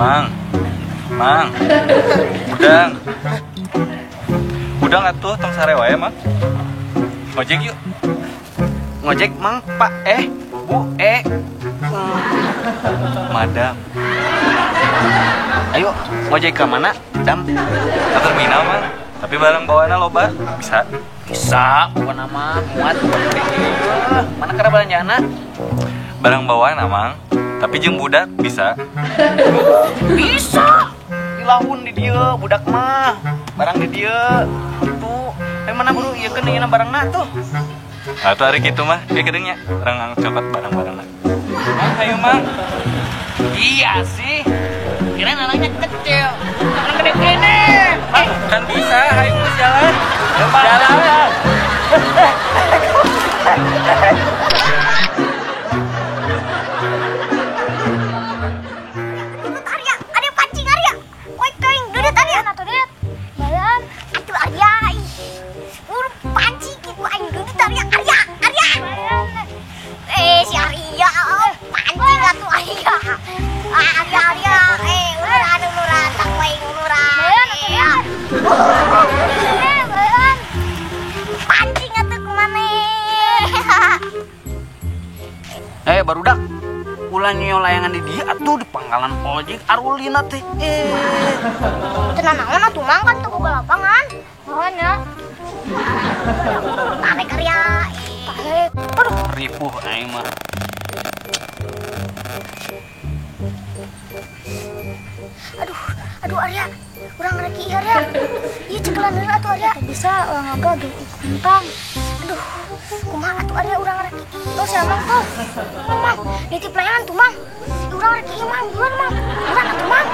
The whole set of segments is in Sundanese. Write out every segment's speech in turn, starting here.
Mang, Mang, udang, udang atuh tong sare wae, Mang. Ngojek yuk. Ngojek, Mang, Pak, Bu, Madam. Ayo, ngojek ke mana, Dam? Ke terminal, Mang. Tapi barang bawaannya loba, bisa? Bisa, pokoknya mah muat. Mana kira belanjaanna? Barang bawaan, Mang. Tapi jeung budak bisa? Bisa. Dilahun di dieu budak mah. Barang di dieu. Tuh, mana buru ieu keun ieu barangna tuh. Nah, tuh hari gitu mah, kayak gedengnya. Orang cokot barang-barangna. Mang, ayo, Mang. Iya sih. Kirain anaknya kecil. Anak gede gini. Mang, kan bisa, ayo geus jalan. Jalan. Dudut Arya, ada pancing Arya. Woi kering, dudut Arya. Atuh dudut. Balan. Atuh Arya. Ih. Buru pancing ku aing dudut Arya, Arya, Arya. Si Arya, pancing atuh Arya. Arya, Arya. Uluran, uluran, tak wae uluran. Balan. Pancing atuh kumane. Barudak. Ulah nyio layangan di dia atuh di pangkalan ojek arulina teh. Teu nanaon atuh Mang kan teu boga lapangan. Naon ya? Tarik Arya. Tarik. Aduh, ripuh aing mah. Aduh, aduh Arya. Urang rek ieu Arya. Ieu cekelan heula atuh Arya. Bisa urang agak kentang. Aduh, kumaha atuh Arya urang rek ieu. Tuh sia Mang tuh. Mang, nitip layangan tuh Mang. Urang rek ieu Mang, buruan Mang. Buruan atuh Mang.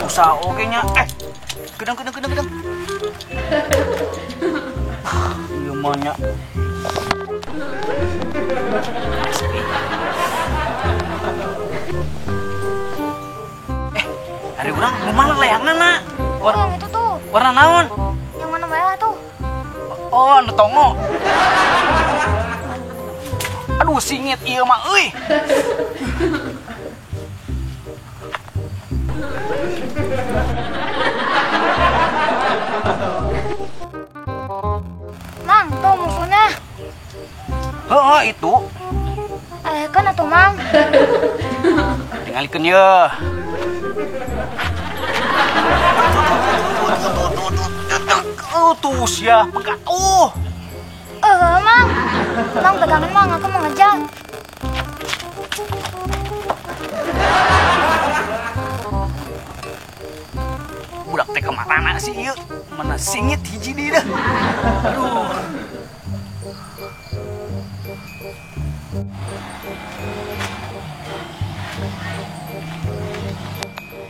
Usaha oge nya. Gedang gedang gedang gedang. Ieu mah nya. Hari urang kumaha layanganna? Warna yang itu tuh. Warna naon? Yang mana merah tuh? Oh, anu tongo. Aduh, singit ieu mah euy. Mang, tuh musuhnya. Heeh, itu. Kan atuh Mang. Tingalikeun ye. Tuh sia, pegat tuh. Mang. Mang pegangin Mang, aku mau ngejar. Budak teh kamarana sih ieu? Mana singit hiji deui dah. Aduh.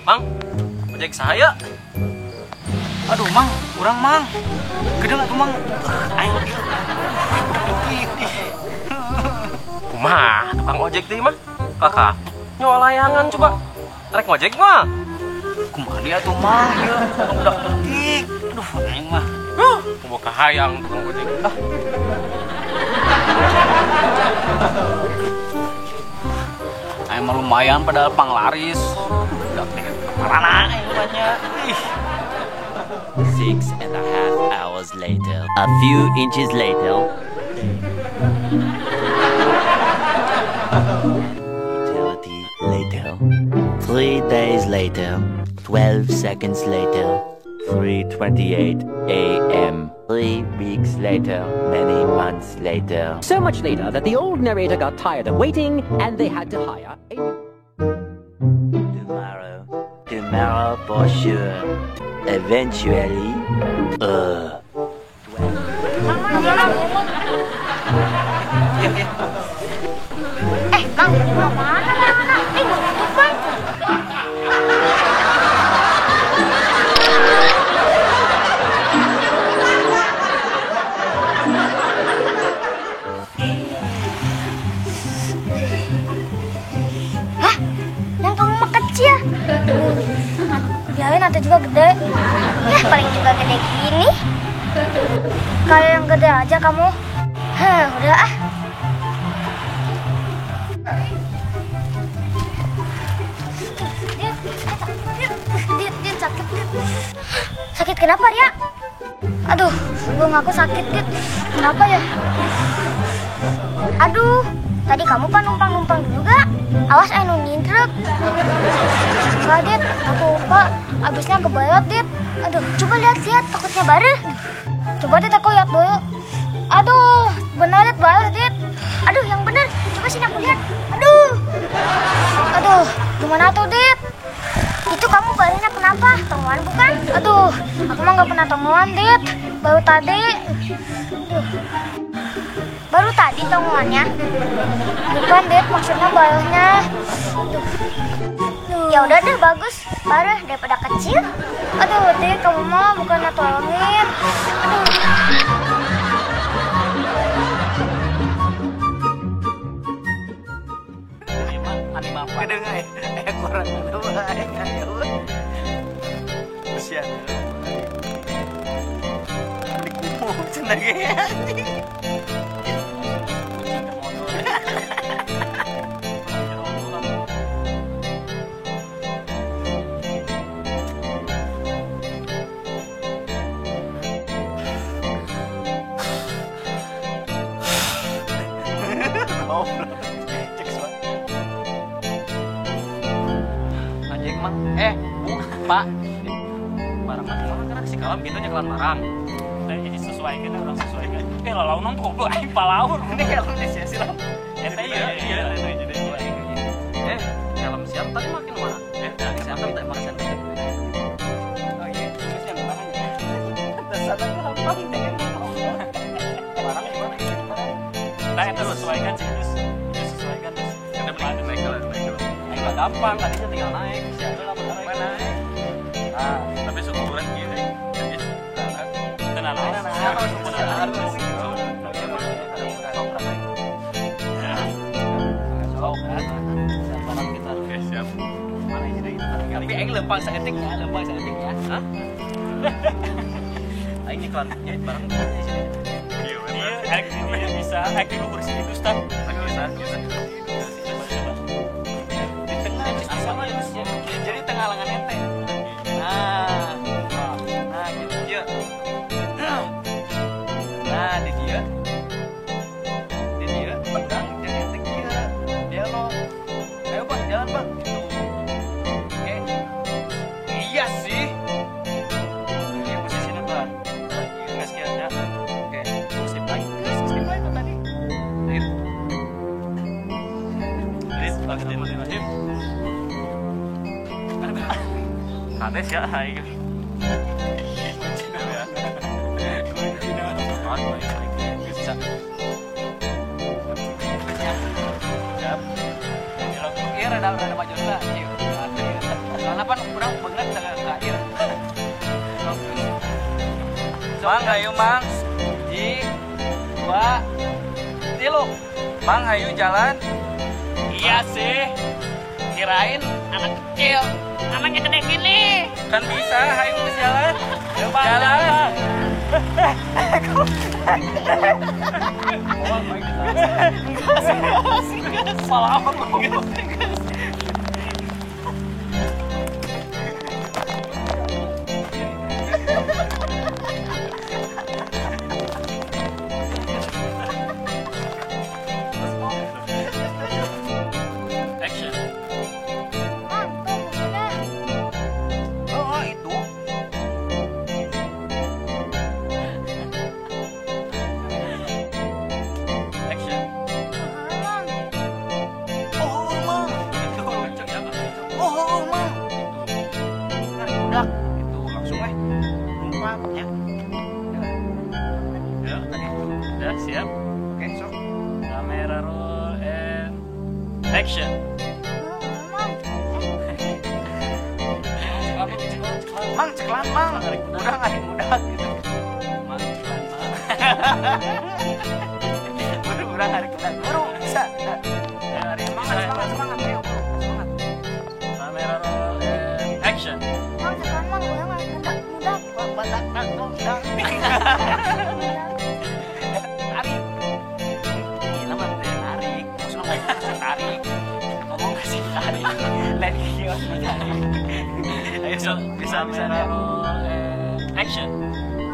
Mang, ojek saya. Aduh, Mang, urang Mang. Gedeng atuh Mang. Aing ieu. Kumaha tukang ojek teh mah? Kakak, nyawa layangan coba. Rek ngojek mah. Kumaha dia tuh Mang ieu, budak leutik. Aduh, aing mah. Huh, kumaha kahayang tukang ojek. Ah. Aing mah lumayan padahal panglaris. Budak teh kamarana aing mah nya. Ih. 6.5 hours later, a few inches later, eternity later, 3 days later, 12 seconds later, 3:28 a.m., 3 weeks later, many months later. So much later that the old narrator got tired of waiting and they had to hire a... Tomorrow, tomorrow for sure. Eventually, Mang, mana mana? Tutup, Mang. Hah? Yang kamu mah kecil. Biarin nanti juga gede. Ya, paling juga gede gini. Kayak yang gede aja kamu. Hah, udah ah. Sakit kenapa, Ria? Aduh, gua ngaku sakit, Dit. Kenapa ya? Aduh, tadi kamu pan numpang-numpang dulu gak? Awas anu nyintrek. Enggak, Dit. Aku lupa. Abisnya kebayot, Dit. Aduh, coba lihat-lihat, takutnya bareh. Coba Dit, aku lihat dulu. Aduh, benar Dit, bareh, Dit. Aduh, yang benar. Coba sini aku lihat. Aduh. Aduh, gimana tuh, Dit? Itu kamu barehnya kenapa? Tongoan bukan? Aduh, aku mah nggak pernah tongoan, Dit. Baru tadi. Aduh. Baru tadi tongoannya. Bukan, Dit, maksudnya barehnya. Aduh. Ya udah deh, bagus. Bareh daripada kecil. Aduh, Dit, kamu mah bukannya tolongin. Aduh. Kedengar kurang usia dikumpul cenah ge Bu, Pak. Barang mah kumaha gerak si kalam gitu nyekelan barang. Teh jadi sesuaikan orang sesuaikan. Lalaunan tuh goblok aing palaur. Ini helm di sia sih lah. Eta iya iya jadi. Helm siap tadi makin mana? Tadi siap tadi makan teh. Oh iya, terus yang mana ya? Dasar gampang deh. Barang gimana isi barang? Nah, itu sesuaikan sih terus. Itu sesuaikan terus. Ada beli naik lah, naik lah. Aing mah gampang, tadinya tinggal naik. Siapa lah naik. Nah, tapi suka urang gini. Tenang, Oke, siap. Tapi aing lempang saeutiknya, lempang saeutiknya. Hah? Aing nyeklan barang di sini. Iya, aing bisa, aing di luhur sini Gusta. Bisa, bisa. Di tengah sama jadi tengah lengan ente. Nah, nah gitu dia. Nah, di dia. Di dia pedang jeung ente kieu. Dialog. Ayo Bang, jalan Bang. Gitu. Oke. Iya sih. Ini posisinya Bang. Enggak sekian ya. Oke, skip lagi. Skip lagi kok tadi. Ayo. Bismillahirrahmanirrahim. Kades ya, hai. Bisa. Siap. Iya, rada maju lah. Soalnya pan kurang banget ke akhir. Mang, ayo Mang. 1, 2, 3. Mang, ayo jalan. Iya sih. Kirain anak kecil. Anaknya gede gini. Kan bisa, ayo terus jalan. Ayo, Bang, jalan. Salah apa ngomong? Action. Mang, tuh musuhnya. Oh, itu. Action. Mang. Oh, Mang. Itu kenceng ya, Pak. Oh, Mang. Itu. Nah, udah. Itu langsung lompat ya. Ya, Tadi. udah siap. Oke, sok. Kamera roll and action. Mang. Mang, ceklan, Mang. Udah ngarik mudah gitu. Mang, ceklan, Mang. Buru, udah ngarik mudah. Buru, bisa. Semangat, semangat, semangat. Ayo, buru, semangat. Kamera roll and action. Mang, ceklan Mang, udah ngarik mudah. Mudah. Wah, batak, tak, dong, dang. Tarik. Ini mah teh narik. Maksudnya ngomong kasih tarik. Ngomong kasih tarik. Lain kieu tarik. Ayo, sok. Bisa, bisa. Kamera roll and action. Action.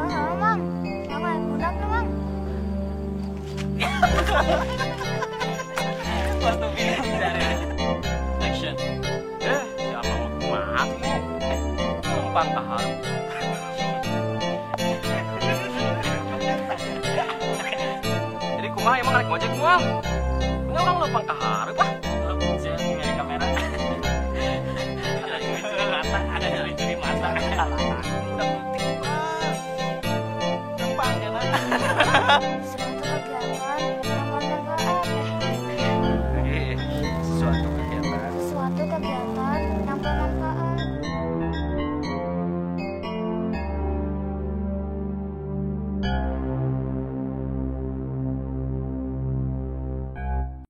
Oh, Mang. Mama budak tuh, Mang. Waktu bingung cari. Action. Siapa mau kumaha tuh? Numpang tahan. Jadi kumaha emang rek ngojek moal? Ini orang numpang ka hareup ah. Saya punya kamera. Ada curi-curi mata, ada curi-curi mata. Numpang jalan.